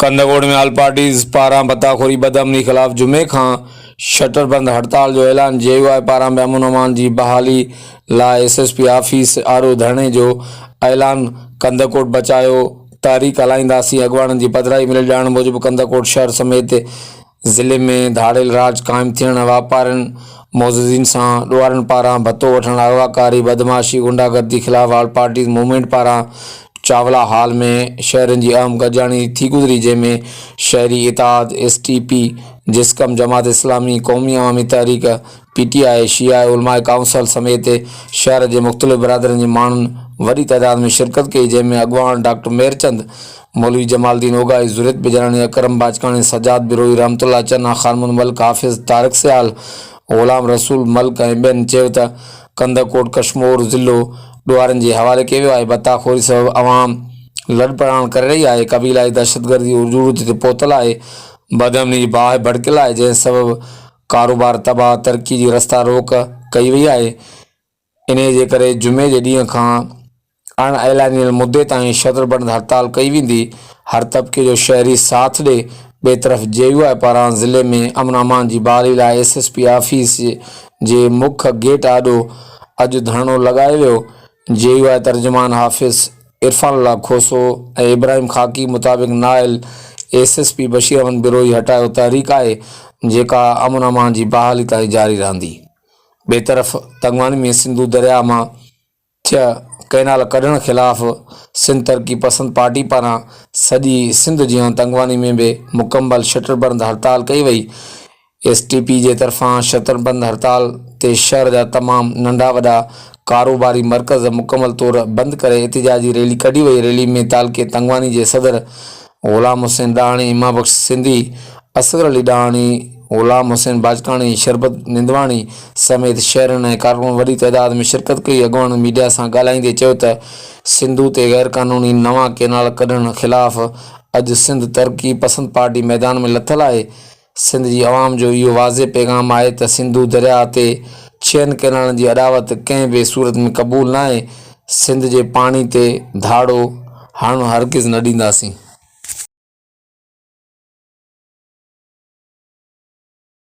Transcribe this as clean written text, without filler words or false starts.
Kandhkot ۾ all parties پاران ڀتاخوري بدامني خلاف جمعي کان شٽر بند هڙتال جو اعلان، جي يو آء پاران به امن امان جي بحالي لاء ايس ايس پي آفيس آڏو ڌرڻي جو اعلان، ڪنڌڪوٽ بچايو تحريڪ هلائينداسين، اڳواڻن جي پڌرائي مليل ڄاڻ موجب ڪنڌڪوٽ شهر سميت ضلعي ۾ ڌاڙيل راڄ قائم ٿيڻ، واپارين معززين سان ڏوهارين پاران ڀتو وٺڻ، اغواڪاري، بدمعاشي، غنڊاگردي خلاف آل پارٽيز موومينٽ پاران چاولا هال ۾ شهرين جي اهم گڏجاڻي ٿي گذري جنهن ۾ شهري اتحاد، ايس ٽي پي، جسقم، جماعت اسلامي، قومي عوامي تحريڪ، پي ٽي آء، شيعه علماء ڪائونسل سميت شهر جي مختلف برادرين جي ماڻهن وڏي تعداد ۾ شرڪت ڪئي جنهن ۾ اڳواڻ ڊاڪٽر مير چند، مولوي جمال الدين اوڳاهي، ذريت بجراڻي، اڪرم باجڪاڻي، سجاد بروهي، رحمت الله چنا، خان محمد ملڪ، حافظ طارق سيال، غلام رسول ملڪ ۽ ٻين چيو ته ڪنڌڪوٽ ڪشمور ضلعو ڏوهارين جي حوالي ڪيو ويو آهي، ڀتا خوري سبب عوام لڏپلاڻ ڪري رهي آهي، قبيلائي دهشتگردي عروج تي پهتل آهي، بدامني جي باهه ڀڙڪيل آهي، جنهن سبب ڪاروبار تباهه، ترقي جي رستا روڪ ڪئي وئي آهي، انهيء جي ڪري جمعي جي ڏينهن کان اڻ اعلانيل مدي تائين شٽربند هڙتال ڪئي ويندي، هر طبقي جو شهري ساٿ ڏي، ٻئي طرف جي يو آء پاران ضلعي ۾ امن امان جي بحالي لاء ايس ايس پي آفيس جي مک گيٽ آڏو اڄ ڌرڻو لڳايو ويو، جي يو آء ترجمان حافظ عرفان الله کوسو ۽ ابراهيم خاڪي مطابق نااهل S S P Bashir Ahmed Brohi هٽايو تحريڪ آهي جيڪا امن امان جي بحالي تائين جاري رهندي. ٻئي طرف تنگواڻي ۾ سنڌو درياهه مان ڇهه ڪئنال ڪڍڻ خلاف سنڌ ترقي پسند پارٽي پاران سڄي سنڌ جيان تنگواڻي ۾ به مڪمل شٽربند هڙتال ڪئي وئي. ايس ٽي پي جي طرفان شٽربند هڙتال تي شهر جا تمام ننڍا وڏا ڪاروباري مرڪز مڪمل طور بند ڪري احتجاجي ريلي ڪڍي وئي. ريلي ۾ تعلقي تنگواڻي جي صدر غلام حسين ڏاهاڻي، امام بخش سنڌي، اصغر علي ڏاهاڻي، غلام حسين باجڪاڻي، شربت نندواڻي سميت شهرين ۽ ڪارڪنن وڏي تعداد ۾ شرڪت ڪئي. اڳواڻن ميڊيا سان ڳالهائيندي چيو ته سنڌو تي غيرقانوني نوان ڪئنال ڪڍڻ خلاف اڄ سنڌ ترقي پسند پارٽي ميدان ۾ لٿل آهي، سنڌ جي عوام جو اهو واضح پيغام آهي ته سنڌو درياهه تي ڇهن ڪئنالن جي اڏاوت ڪنهن به صورت ۾ قبول ناهي، سنڌ جي پاڻي تي ڌاڙو هڻڻ هرگز نه ڏينداسين.